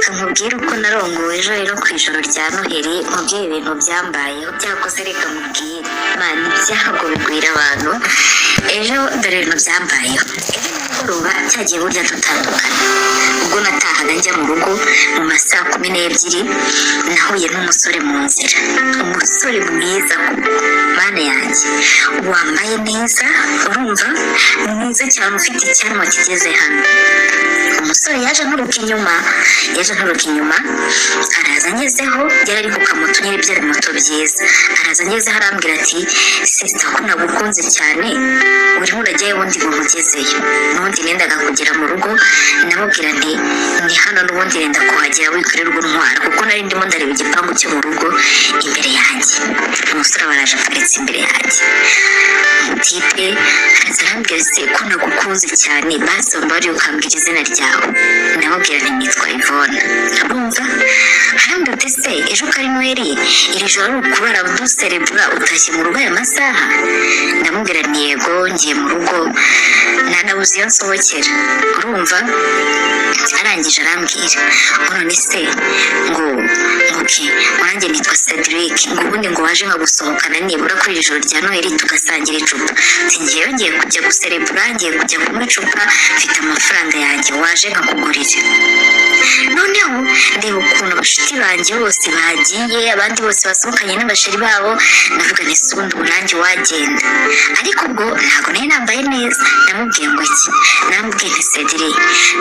Reka nkubwire uko narongowe ejo rero ku ijoro rya Noheli. Nkubwire ibintu byambayeho byakoze. Reka nkubwire, Mana, ibyago bigwira abantu. Ejo dore ibintu byambayeho. Ejo nimugoroba cyagiye burya dutandukana, ubwo natahaga njya mu rugo mu ma saa 12, nahuye n'umusore mu nzira, umusore mwiza koko, Mana yanjye, wambaye neza, urumva, mwiza cyane, ufite icyanwa kigeze hano. Umusore yaje anturuka inyuma, yaje anturuka inyuma, araza angezeho. Yari ari ku kamoto nyine, byari moto byiza. Araza angezeho, arambwira ati: "Sister, ko nagukunze cyane, urimo urajyayo ubundi ngo nkugezeyo?" N'ubundi nendaga kugera mu rugo. Ndamubwira nti: "Ni hano n'ubundi nenda kuhagera, wikorerwa untwara," kuko nari ndimo ndareba igipangu cyo mu rugo imbere yanjye. Umusore aba araje aparitse imbere yanjye. Type araza arambwira: "Se ko nagukunze cyane, basi wambariye ukambwira izina ryawe?" Ndamubwira nti: "Nitwa Ivona." Urumva, arambwira uti: "Se ejo ko ari Noheli, iri joro ari ukubara duserebura, utashye mu rugo aya masaha?" Ndamubwira nti: "Yego, ngiye mu rugo, nanabuze iyo nsohokera." Urumva, arangije arambwira ngo: "None se ngo okay, nanjye nitwa Cedric, ngo ubundi ngo waje nkagusohokana nibura kuri iri joro rya Noheli, tugasangira icupa?" Ati: "Ngewe ngiye kujya guserebura, ngiye kujya kunywa icupa, mfite amafaranga yanjye, waje nkakugurira?" Noneho ndeba ukuntu abashuti banjye bose bagiye, abandi bose basohokanye n'abasheri babo, ndavuga nti: "Se ubundi ubu nanjye wagenda?" Ariko ubwo ntabwo nari nambaye neza. Namubwiye ngo iki? Namubwiye nti: "Cedric,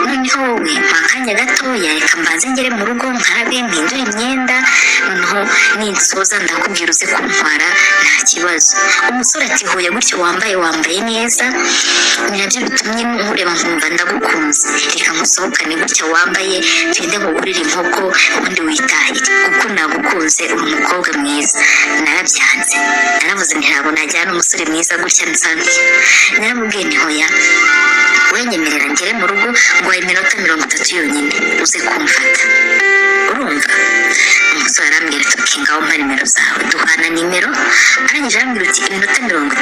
noneho wowe mpa akanya gatoya, reka mbanze ngere mu rugo, nkarabe, mpindure imyenda, noneho ninsoza ndakubwira uze kuntwara, nta kibazo." Umusore ati: "Huye gutyo wambaye, wambaye neza, ni nabyo bitumye nkureba nkumva ndagukunze. Reka nkusohokane gutya wambaye, tugende nkugurire inkoko, ubundi witahire, kuko nagukunze, uri umukobwa mwiza." Narabyanze, naravuze nti: "Ntabwo najyana umusore mwiza gutya nsanzwe." Naramubwiye nti: "Hoya, wenyemerera ngere mu rugo, nguhaye iminota 30 yonyine, uze kumfata." Urumva, umusore arambwira ati: "Okay, ngaho mpa nimero zawe." Duhana nimero. Arangije arambwira uti: "Iminota 30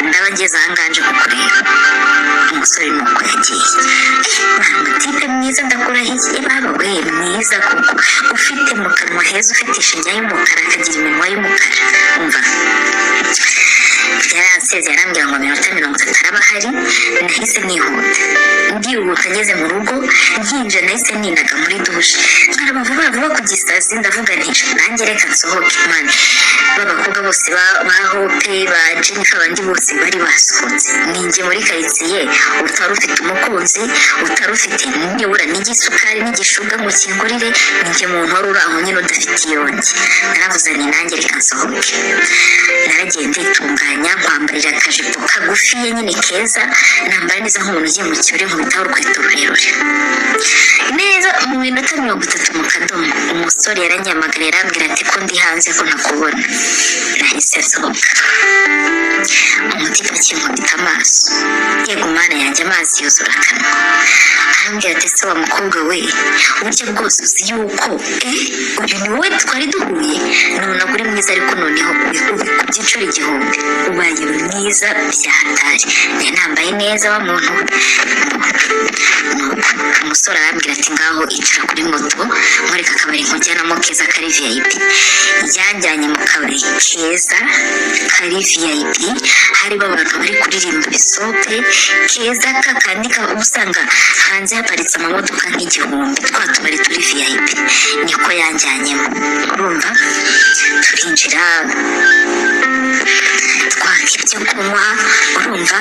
ndaba ngeze ahangaha nje kukureba." Umusore ni uko yagiye. Mwana, type mwiza, ndakurahiye, baba we, mwiza kuko ufite mu kanwa heza, ufite ishinya y'umukara, akagira iminwa y'umukara. Umva, yaransezeye, arambwira ngo iminota 30 araba ahari. Nahise nihuta, ndihuta, ngeze mu rugo nkinjira, nahise ninaga muri dushe, nkaraba vuba vuba ku gisazi. Ndavuga nti: "Nanjye reka nsohoke." Man, b'abakobwa bose ba Hope, ba Jennifer, abandi bose bari basohotse, ninjye muri karitsiye utari ufite umukunzi, utari ufite nibura n'igisukari n'igishuga ngo kingurire. Ninjye muntu wari uri aho nyine udafite iyonge. Naravuze nti: "Nanjye reka nsohoke." Naragiye, nditunganya, nkwambarira akajipo kagufiya nyine keza, nambara neza nk'umuntu ugiye mu kirori, nkubitaho urukweto rurerure neza. Mu minota 30 mu kadomo, umusore yaranyamagara, arambwira ati: "Ko ndi hanze, ko ntakubona?" Nahise nsohoka, umutima akinkubita amaso, yego Mana yanjye, amazi yuzura akanwa. Arambwira ati: "Se wa mukobwa we, uburyo bwose uzi yuko uyu ni wowe twari duhuye? None uri mwiza, ariko noneho ubikubye inshuro 1000, ubaye mwiza byahatari." Nari nambaye neza wa muntu we. Nuko umusore arambwira ati: "Ngaho icara kuri moto, nkwereka akabari nkujyanamo keza kari VIP." Yanjyanye mu kabari keza kari VIP, harimo abantu bari kuririmba bisope, keza kakandi uba usanga hanze haparitse amamodoka nk'igihumbi, twa tubari turi VIP, niko yanjyanyemo. Urumva, turinjira, twaka ibyo kunywa. Urumva,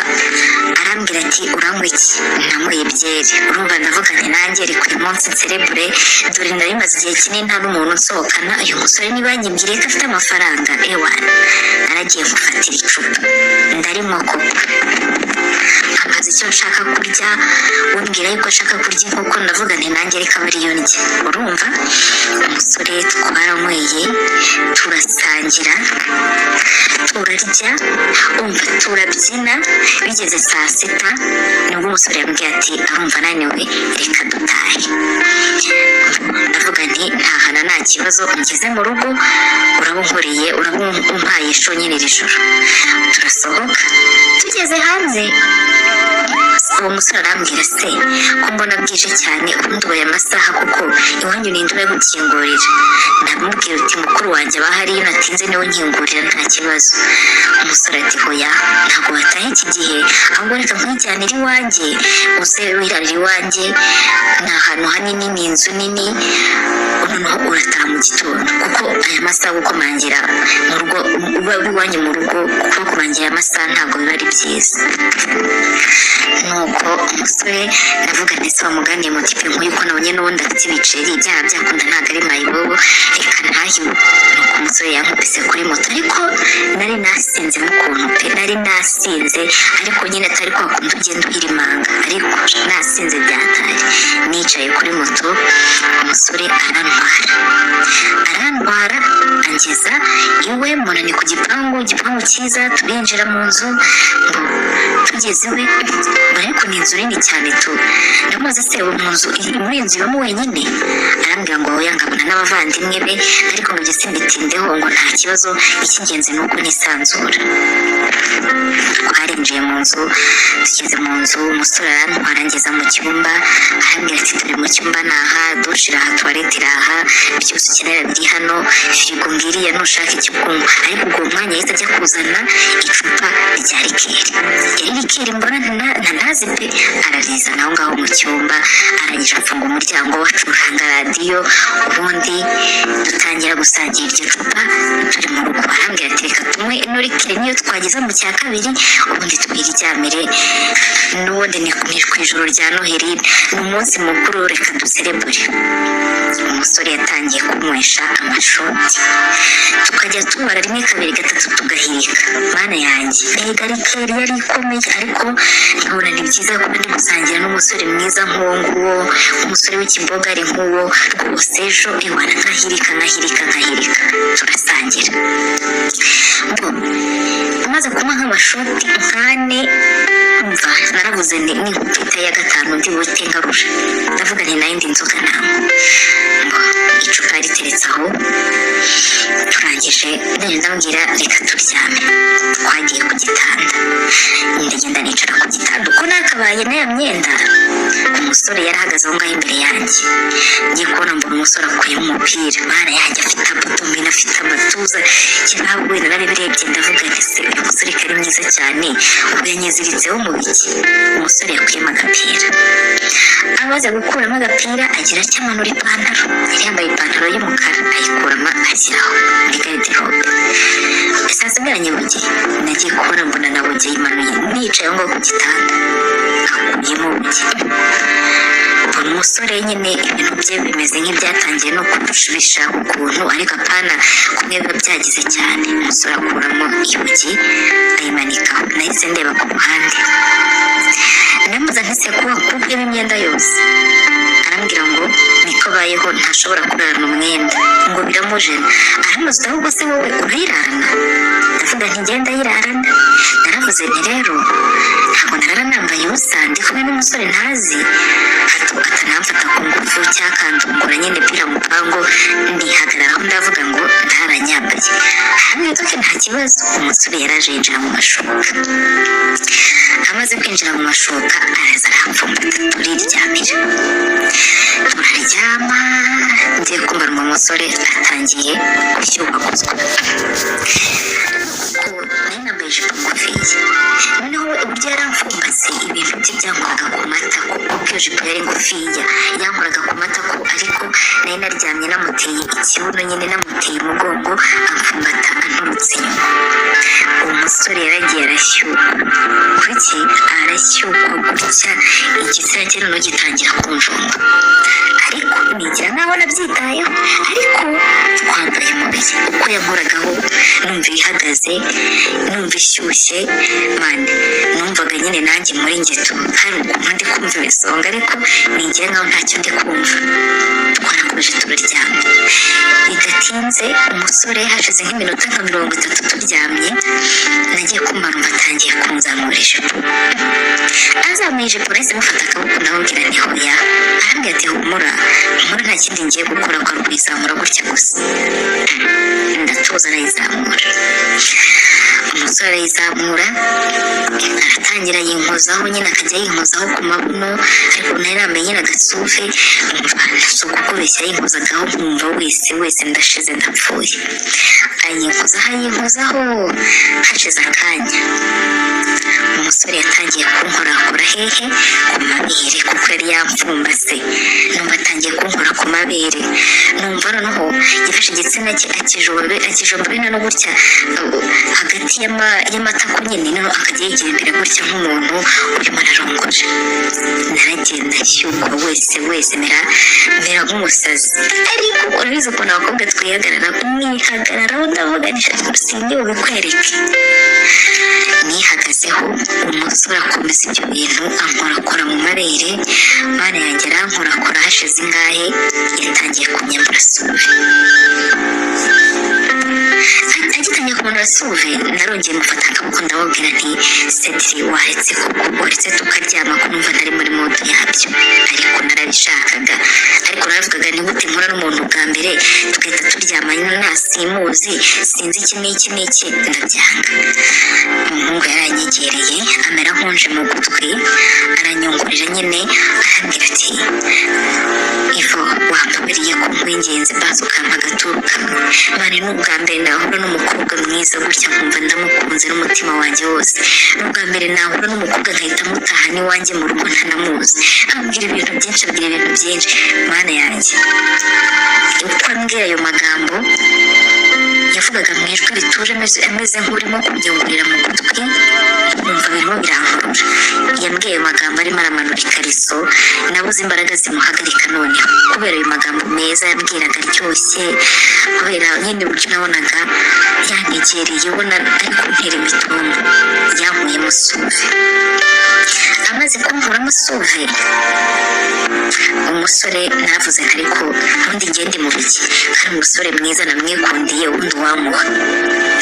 arambwira ati: "Uranywa iki?" Nanyweye byeri. Urumva, ndavuga nti: "Nanjye reka uyu munsi nserebure, dore nari maze igihe kinini nta n'umuntu nsohokana. Uyu musore niba yanyibwiriye ko afite amafaranga, ewana." Naragiye, mufatira icupa, ndarinywa koko. Ambaza icyo nshaka kurya, umbwira yuko ashaka kurya inkoko. Ndavuga nti: "Nanjye reka aba ariyo ndya." Urumva, umusore twaranyweye, turasangira, turarya, umva, turabyina. Bigeze saa 6 nibwo umusore yambwiye ati arumva ananiwe, reka dutahe. Ndavuga nti ntahana nta kibazo. Kibazo ngeze mu rugo, uraba unkoreye, uraba umpaye show nyine iri joro. Turasohoka, tugeze hanze uwo musore arambwira: "Se ko mbona bwije cyane, ubundi ubaye amasaha kuko iwanyu ninde uragukingurira?" Ndamubwira uti: "Mukuru wanjye aba ahari, iyo natinze niwe nkingurira, nta kibazo." Umusore ati: "Hoya, ntabwo wataha iki gihe, ahubwo reka nkwijyanire iwanjye, uze wirarira iwanjye, ni ahantu hanini, ni inzu nini, noneho urataha mu gitondo, kuko aya masaha gukomangira mu rugo, uba iwanyu mu rugo kubakomangira aya masaha ntabwo biba ari byiza." Nuko umusore ndavuga, ndetse wamuganiye mutipe nk'uyu ko nabonye n'ubundi afite ibiceri, ibyaha byakunda, ntabwo ari mayibobo, reka ntahiwe. Nuko umusore yankubise kuri moto, ariko nari nasinze n'ukuntu pe, nari nasinze ariko nyine atari kwa kundi ugenda uhirimanga, ariko nasinze byatari. Nicaye kuri moto, umusore arantwara, arantwara angeza iwe. Mbona ni ku gipangu, igipangu cyiza. Turinjira mu nzu, ngo tugeze iwe mbona ariko ni inzu nini cyane tu. Ndamubaza: "Se mu nzu, muri iyi nzu ibamo wenyine?" Arambwira ngo oya, ngabona n'abavandimwe be, ariko ngo ibyo simbitindeho, ngo nta kibazo, icy'ingenzi ni uko nisanzura. Twarinjiye mu nzu, tugeze mu nzu umusore arantwara angeza mu cyumba, arambwira ati: "Turi mu cyumba, ni aha, douche iri aha, toilette iri aha, byose ukenera biri hano, firigo ngiriya, nushaka icyo kunywa." Ariko ubwo mwanya yahise ajya kuzana icupa rya liqueur, yari liqueur mbona ntanazi pe, ararizana aho ngaho mu cyumba. Arangije afunga umuryango, acuranga radiyo, ubundi dutangira gusangira iryo cupa turi mu rugo. Arambwira ati: "Reka tunywe ino liqueur, niyo twageza mu cya kabiri ubundi twiryamire, n'ubundi ni ku ijoro rya Noheli, ni umunsi mukuru, reka duserebure." Umusore yatangiye kunywesha amashoti, tukajya tubara rimwe, kabiri, gatatu, tugahirika. Mana yanjye, mbega liqueur yari ikomeye! Ariko nkabona ni byiza kuba ndi gusangira n'umusore mwiza nk'uwo nguwo, umusore w'ikibogari nk'uwo rwose. Ejo iwana nkahirika, nkahirika, nkahirika, turasangira. Bo maze kunywa nk'amashoti nk'ane, mva naravuze nti ninkupita ya gatanu ndi buhite ngarura. Ndavuga nti nayo ndi inzoga nanywa. Ngo icupa riteretse aho, turangije ndagenda ndambwira: "Reka turyame." Twagiye ku gitanda, ndagenda nicara ku gitanda uko nakabaye n'aya myenda. Umusore yari ahagaze aho ngaho imbere yanjye. Ngiye kubona mbona umusore akuyemo umupira. Mana yanjye, afite abdomen, afite amatuza. Ntabwo wenda narabirebye, ndavuga nti: "Se uyu musore ko ari mwiza cyane, ubu yanyiziritseho mu biki?" Umusore yakuyemo agapira, amaze gukuramo agapira agira atya amanura ipantaro. Yari yambaye ipantaro y'umukara, ayikuramo ashyiraho muri garde-robe. Saa sigaranye bugi, nagiye kubona mbona na bugi yimanuye nicaye aho ngaho ku gitanda, akuyemo bugi. Mbona umusore nyine ibintu bye bimeze nk'ibyatangiye no kubishaka ukuntu, ariko apana kumwe biba byagize cyane. Umusore akuramo ibugi ayimanikaho. Nahise ndeba ku ruhande, ndamubaza nti: "Se ko wakuyemo imyenda yose?" Arambwira ngo niko abayeho, ntashobora kurarana umwenda, ngo biramujena. Aramubaza: "Ahubwo se wowe urayirarana?" Ndavuga nti: "Ngenda ayirarana." Naravuze nti: "Rero ntabwo narara nambaye ubusa ndi kumwe n'umusore ntazi, hato atanamfata ku ngufu cyakandungura nyine pira mupango." Ndihagararaho, ndavuga ngo ndaranyambaye. Arambwira ati: "Nta kibazo." Umusore yaraje yinjira mu mashuka. Amaze kwinjira mu mashuka araza arampfumbata, turiryamira, turaryama. Ngiye kumva numva umusore atangiye gushyuhaguzwa, kuko nari nambaye ijipo ngufiya. Noneho we uburyo yaramfumbase, ibintu bye byankoraga ku matako, kuko iyo jipo yari ngufiya yankoraga ku matako. Ariko nari naryamye namuteye ikibuno nyine, namuteye umugongo, amfumbata anturutse inyuma. Uwo musore yaragiye arashyukwa, kuki arashyukwa gutya, igitsina cye noneho gitangira kumvumba, ariko nigira nkaho nabyitayeho, ariko twambaye umubiri uko yankoragaho. Numva ihagaze, numva ishyushye. Man, numvaga nyine nanjye muri njye tu hari ukuntu ndi kumva imisonga, ariko nigira nkaho ntacyo ndi kumva. Twarakomeje turaryama. Bidatinze umusore, hashize nk'iminota nka 30 turyamye, nagiye kumva numva atangiye kunzamura ijipo. Azamuye ijipo, nahise mufata akaboko, ndamubwira nti: "Hoya." Arambwira ati: "Humura, humura, nta kindi ngiye gukora ko ari ukuyizamura gutya gusa." Ndatuza, arayizamura. Umusore arayizamura, aratangira yinkozaho nyine, akajya yinkozaho ku mabuno, ariko nari nambaye nyine agasuve. Umva, si ukukubeshya, yinkozagaho nkumva wese wese ndashize, ndapfuye. Ayinkozaho, ayinkozaho. Hashize akanya umusore yatangiye kunkorakora hehe? Ku mabere, kuko yari yamfumbase. Numva atangiye kunkora ku mabere, numva noneho yafashe igitsina cye akijomba, akijomba bino no gutya, hagati y'amatako nyine, noneho akajya yigira imbere gutya nk'umuntu urimo ararongora. Naragenda nshyukwa wese wese, mera nk'umusazi. Ariko urabizi ukuntu abakobwa twihagarara, mwihagararaho. Ndavuga nti: "Sindi bubikwereke." Nihagazeho, umusore akomeza ibyo bintu, ankorakora mu mabere. Mana yanjye, arankorakora. Hashize ingahe yatangiye kunyambura suve. Agitangiye kumanura suve, narongeye mufata akaboko, ndamubwira nti: "Cedri, waretse koko, waretse tukaryama, ko numva ntari muri mood yabyo?" Ariko narabishakaga, ariko naravugaga: "Ni gute nkora n'umuntu bwa mbere tugahita turyama, nasimuzi, sinzi iki n'iki n'iki?" Ndabyanga. Umuhungu yaranyegereye, amera nk'unje mu gutwi, aranyongorera nyine, arambwira ati: "Ivo, wambabariye ko nkwinginze basi ukampa agaturu kamwe? Man, ni ubwa mbere nahura n'umukobwa mwiza gutya nkumva ndamukunze n'umutima wanjye wose. Ni ubwa mbere nahura n'umukobwa nkahita mutaha n'iwanjye mu rugo ntanamuzi." Ambwira ibintu byinshi, ambwira ibintu byinshi. Mana yanjye, uko ambwira ayo magambo, yavugaga mu ijwi rituje, ameze nk'urimo kunyongorera mu gutwi, nkumva birimo birankurura. Yambwiye ayo magambo arimo aramanura ikariso. Nabuze imbaraga zimuhagarika noneho, kubera ayo magambo meza yambwiraga aryoshye, kubera nyine uburyo nabonaga yanyegereye, ubona ari kuntera imitungo. Yankuyemo suve. Amaze kunkuramo suve umusore, navuze nti: "Ariko ubundi ngende mu biki? Hari umusore mwiza namwikundiye, ubundi uwamuha."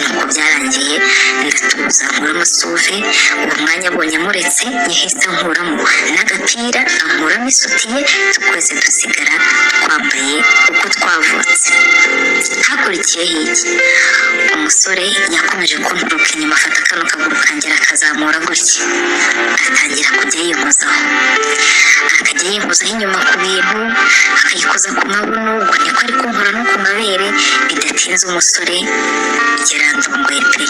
Nuko byarangiye, ndatuza, nkuramo suve. Uwo mwanya abonye amuretse, yahise ankuramo n'agapira, ankuramo isutiye, twese dusigara twambaye uko twavutse. Hakurikiyeho iki? Umusore yakomeje kunturuka inyuma, afata kano kaguru kanjye arakazamura gutya, atangira kujya yinkozaho, akajya yinkozaho inyuma ku bintu, akayikoza ku mabuno. Ubwo niko ari kunkora no ku mabere. Bidatinze umusore yarandongoye pe,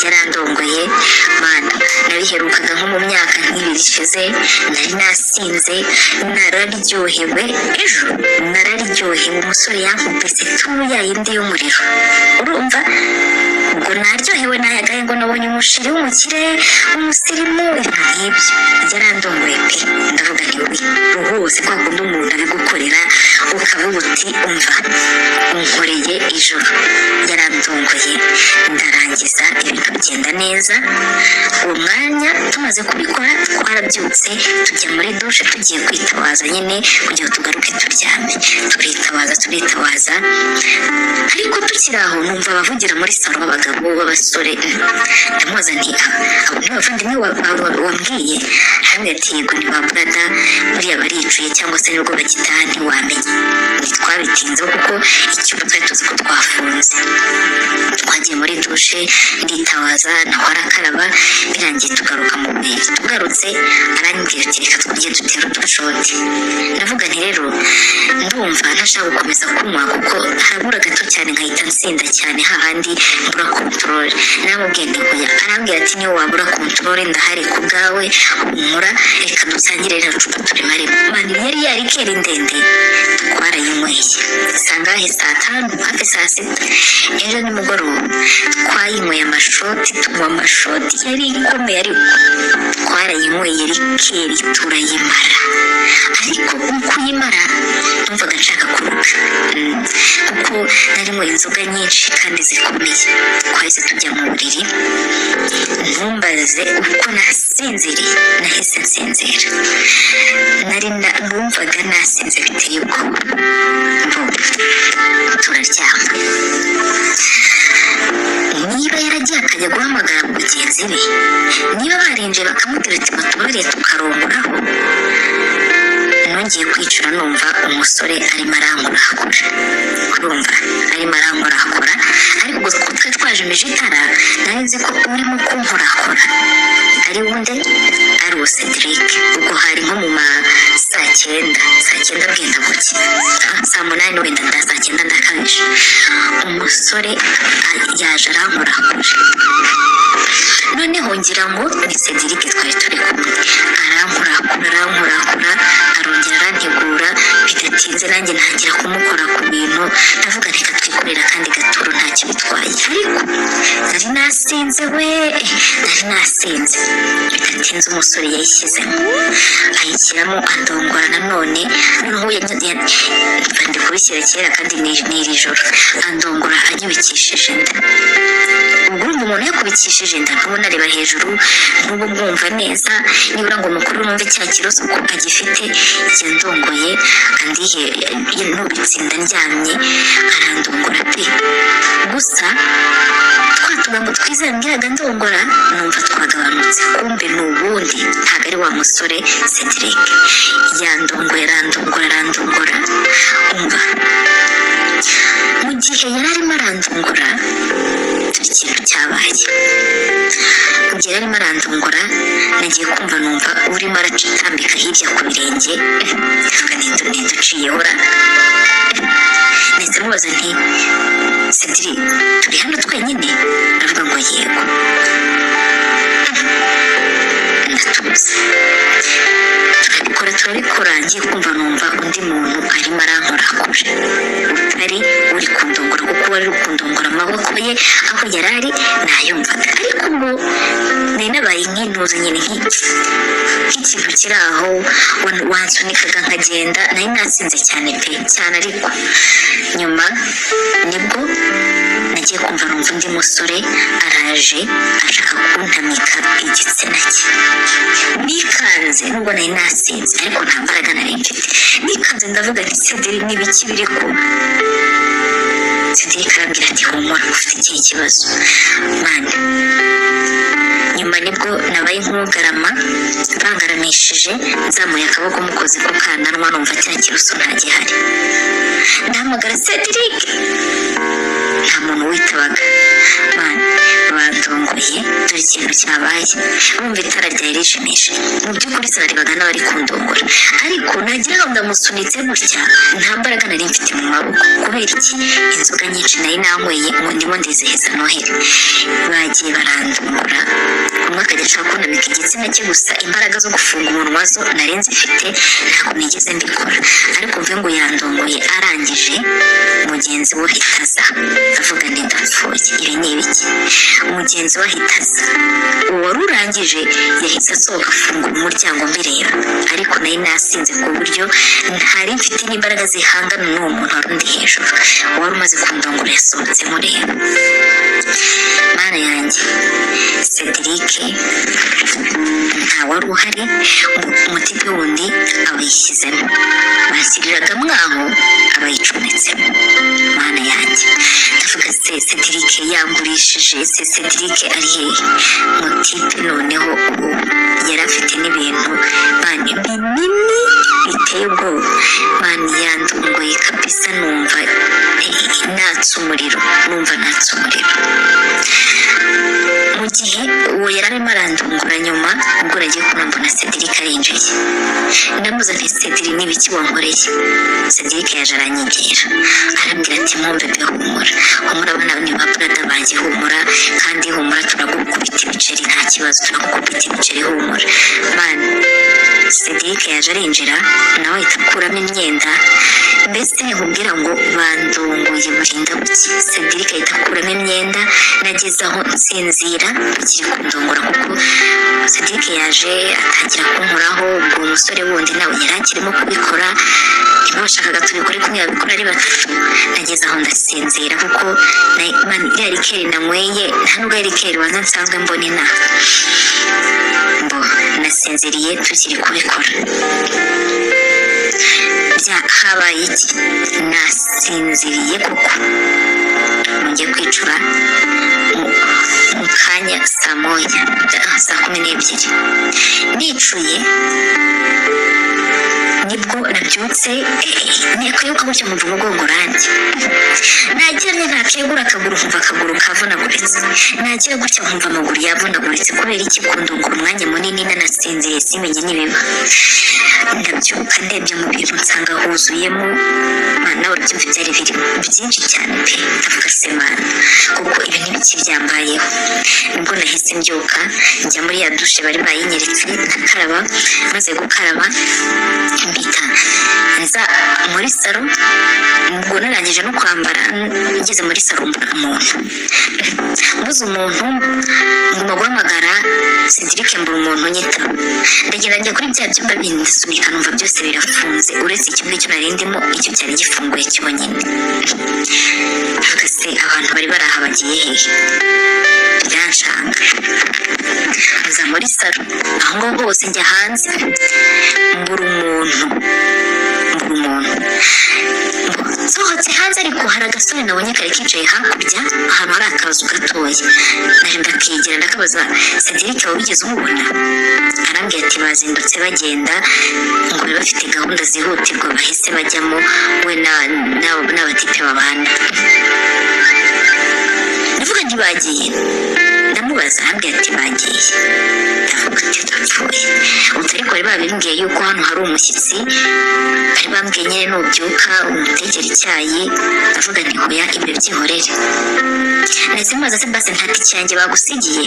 yarandongoye. Mana, nabiherukaga nko mu myaka nk'ibiri ishize. Nari nasinze, nararyohewe ejo, nararyohewe. Umusore yankubise turu ya yindi y'umuriro. Urumva ubwo naryohewe, nayagaye ngo nabonye umushiri w'umukire w'umusirimu, ibintu nk'ibyo. Yarandongoye pe. Ndavuga nti: "Wi ruhuse kwa kundi umuntu abigukorera ukavuga uti: 'Umva, unkoreye ijoro.'" Yarandongoye, ndarangiza, ibintu bigenda neza. Uwo mwanya tumaze kubikora, twarabyutse tujya muri dushe, tugiye kwitabaza nyine kugira ngo tugaruke turyame. Turitabaza, turitabaza, ariko tukiri aho numva abavugira muri salo b'abagabo b'abasore. Ndamubaza nti: "Abo ni abavandimwe wambwiye?" Arambwira ati: "Yego, ni ba brother, buriya baricuye cyangwa se nibwo bagitaha, ntiwamenya." Ntitwabitinzeho kuko icyumba twari tuzi ko twafunze. Twagiye muri dushe, nditabaza, naho arakaraba. Birangiye tugaruka mu buriri. Tugarutse arambwira ati: "Reka twongere dutere udushoti." Ndavuga nti: "Rero ndumva ntashaka gukomeza kunywa, kuko harabura gato cyane nkahita nsinda cyane, hahandi mbura contrôle." Namubwiye nti: "Hoya." Arambwira ati: "Niyo wabura contrôle, ndahari ku bwawe, humura, reka dusangire rino cupa turimaremo." Man, yari yarikeri ndende, twarayinyweye sangahe? Saa 5, hafi saa 6 ejo nimugoroba. Twayinyweye amashoti, tunywa amashoti, yari ikomeye, ariko twarayinyweye rikeri turayimara. Ariko mu kuyimara numvaga nshaka kuruka. Kuko Kuko narimo inzoga nyinshi kandi zikomeye. Twahise tujya mu buriri. Ntumbaze uko nasinziriye, nahise nsinzira. Nari numvaga nasinze biteye ubwoba. Bo turaryama. Niba yaragiye akajya guhamagara mugenzi be, niba barinjiye bakamubwira ati batubariye tukarongoraho. Nongeye kwicura, numva umusore arimo arankorakora, urumva arimo arankorakora, ariko ubwo twari twajimije itara, nari nzi ko urimo kunkorakora ari wundi, ari uwo Cedric. Ubwo hari nko mu ma saa cyenda, saa cyenda bwenda gucya, saa munani wenda, nda saa cyenda ndakabije. Umusore yaje arankorakora, noneho ngira ngo ni Cedric twari turi kumwe. Arankorakora, arankorakora, arongera arantegura. Bidatinze nanjye ntangira kumukora ku bintu, ndavuga reka twikorera akandi gaturo, ntacyo bitwaye. Ariko nari nasinze we, nari nasinze. Bidatinze umusore yayishyizemo, ayishyiramo, andongora nanone. Noneho ndi kubishyira kera kandi ni iri joro, andongora anyubikishije inda. Ubwo urumva umuntu yakubikishije inda, ntubona areba hejuru, ntuba mwumva neza nibura ngo mukuru numve cya kiroso ko agifite. Yandongoye andihe nubitse inda ndyamye, arandongora pe. Gusa twa tugambo twiza yambwiraga ndongora numva twagabanutse, kumbe ni ubundi ntabwo ari wa musore Cedric. Yandongoye, arandongora, arandongora. Umva, mu gihe yari arimo arandongora, dore ikintu cyabaye. Mu gihe yari arimo arandongora, nagiye kumva numva urimo aracitambika hirya ku birenge. Ndavuga ninde uciyeho ra? Ndetse mubaza nti: "Cedric, turi hano twenyine?" Aravuga ngo yego. Ndatuza, turabikora, turabikora. Ngiye kumva numva undi muntu arimo arankorakora utari uri kundongora, kuko wari uri kundongora amaboko ye aho yari ari nayumvaga, ariko ubu nari nabaye nk'intuza nyine, nk'ikintu kiri aho wansunikaga nkagenda. Nari nasinze cyane pe, cyane. Ariko nyuma nibwo nagiye kumva numva undi musore araje ashaka kuntamika igitsina cye. Nikanze, nubwo nari nasinze ariko nta mbaraga nari mfite. Nikanze, ndavuga nti: "Cedric, ni ibiki biri kuba?" Cedric arambwira ati: "Humura, ufite ikihe kibazo mwana?" Nyuma nibwo nabaye nk'ugarama, bangaramishije, nzamuye akaboko mukoze ku kananwa, numva cya kiroso ntagihari. Ndahamagara Cedric, nta muntu witabaga. Bana bandongoye. Dore ikintu cyabaye, bumva itara ryari rijimije. Mu by'ukuri sinarebaga n'abari kundongora, ariko nagira ngo ndamusunitse gutya, nta mbaraga nari mfite mu maboko. Kubera iki? Inzoga nyinshi nari nanyweye ngo ndimo ndizihiza Noheli. Bagiye barandongora, umwe akajya ashaka kunamika igitsina cye, gusa imbaraga zo gufunga umunwa zo nari nzifite, ntabwo nigeze mbikora. Ariko mve ngo yandongoye, arangije mugenzi we ahita aza. Avuga nti: "Ndapfuye, ibi ni ibiki?" Mugenzi we ahita aza. Uwari urangije yahise asohoka, afungura umuryango mbireba, ariko nari nasinze ku buryo ntari mfite n'imbaraga zihangana n'uwo muntu wari undi hejuru. Uwari umaze kundongora yasohotse mureba. Mana yanjye, Cedric nta wari uhari. Umutipe wundi abayishyizemo, bashyiriraga mwaho, abayicometsemo. Mana yanjye, ndavuga se Cedric yangurishije se? Cedric ari hehe? Mutipe noneho ubu yari afite n'ibintu mani binini biteye ubwoba. Mani, yandongoye kabisa, numva natse umuriro, numva natse umuriro. Mu gihe uwo yari arimo arandungura, nyuma ubwo nagiye kubona mbona Cedric arinjiye. Ndamuza nti: "Cedric, ni ibiki wankoreye?" Cedric yaje aranyegera, arambwira ati: "Mpumbe humura, humura, abana ni ba brother banjye, humura kandi humura, turagukubita ibiceri, nta kibazo, turagukubita ibiceri, humura." Man, Cedric yaje arinjira, nawe ahita akuramo imyenda. Mbese nkubwira ngo bandongoye burinda buke, Cedric ahita akuramo imyenda. Nageze aho nsinzira bakiri kundongora, kuko Cedric yaje atangira kunkoraho. Ubwo umusore wundi nawe yari akirimo kubikora, ntibabashe. Bashakaga tubikore kumwe, babikora ari batatu. Nageze aho ndasinzira, kuko man, iriya liqueur nanyweye nta nubwo ari liqueur wanza nsanzwe mbona inaha. Mbo nasinziriye tukiri kubikora. Bya habaye iki? Nasinziriye kuko ngiye kwicura mu kanya saa 1, saa 12 nicuye nibwo nabyutse. Nakwibuka gutyo nkumva umugongo uranjye. Nagira ntakegura akaguru nkumva akaguru kavunaguritse. Nagira gutya nkumva amaguru yavunaguritse. Kubera iki? Kundungura umwanya munini nanasinziriye, simenye n'ibiba. Ndabyuka, ndebye mu bintu nsanga huzuyemo. Mana, nawe urabyumva, byari birimo byinshi cyane pe. Ndavuga: "Se Mana, kuko ibi ntibiki byambayeho?" Nibwo nahise mbyuka njya muri ya douche bari bayinyeretse, ndakaraba. Maze gukaraba mpita nza muri salon. Ubwo narangije no kwambara, ngeze muri salon mbura umuntu, mbuze umuntu, nguma guhamagara Cedric, mbura umuntu unyitaba. Ndagenda njya kuri bya byumba bindi, ndasunika numva byose birafunze, uretse kimwe cyo nari ndimo, icyo cyari gifunguye cyonyine. Ndavuga: "Se abantu bari bari aha bagiye hehe?" Biranshanga. Nza muri salon, aho ngaho hose, njya hanze, mbura umuntu, mbura umuntu. Nsohotse hanze ariko hari agasore nabonye kari kicaye hakurya ahantu hari akazu gatoya. Naje ndakegera, ndakabaza: "Cedric wigeze umubona?" Arambwira ati: "Bazindutse bagenda, ngo bari bafite gahunda zihutirwa bahise bajyamo, we n'abatipe babana." Ndavuga: "Ntibagiye?" Ndamubaza, arambwira ati: "Bagiye." Ndavuga ati: "Ndapfuye." Ubu ariko bari babimbwiye yuko hano hari umushyitsi, bari bambwiye nyine nubyuka umutekera icyayi. Ndavuga nti: "Hoya, ibyo byihorere." Ndetse mubaza: "Se basi nta tike yanjye bagusigiye?"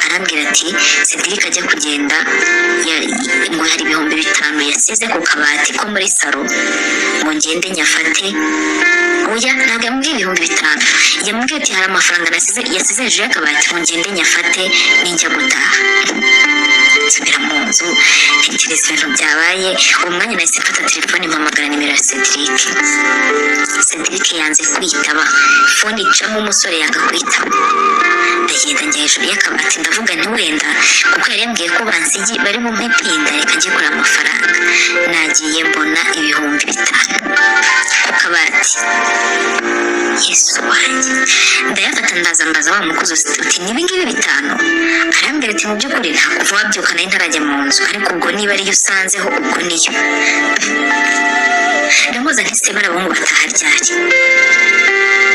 Arambwira ati: "Cedric ajya kugenda ngo hari 5000 yasize ku kabati ko muri salon, ngo ngende nyafate." Oya, ntabwo yamubwiye 5000, yamubwiye ati: "Hari amafaranga nasize, yasize hejuru y'akabati, ngo ngende nyafate ninjya gutaha." Nsubira mu nzu, ntekereza ibintu byabaye. Uwo mwanya nahise mfata telefone, mpamagara nimero ya Cedric. Cedric yanze kwitaba, phone icamo, umusore yanga kwitaba. Ndagenda njya hejuru y'akabati, ndavuga nti: "Wenda kuko yari yambwiye ko bansigi bari bumpe pinda, reka njye kureba amafaranga." Nagiye mbona 5000 ku kabati. Yesu wanjye! Ndayafata, ndaza mbaza wa mukozi uti: "Niba ngibi bitanu?" Arambwira ati: "Mu by'ukuri nta kuva wabyuka nari ntarajya mu nzu, ariko ubwo niba ariyo usanzeho, ubwo niyo." Ndamubaza nti: "Se bariya bahungu bataha ryari?"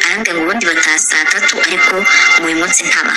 Arambwira ngo ubundi bataha saa 3, ariko ngo uyu munsi ntaba.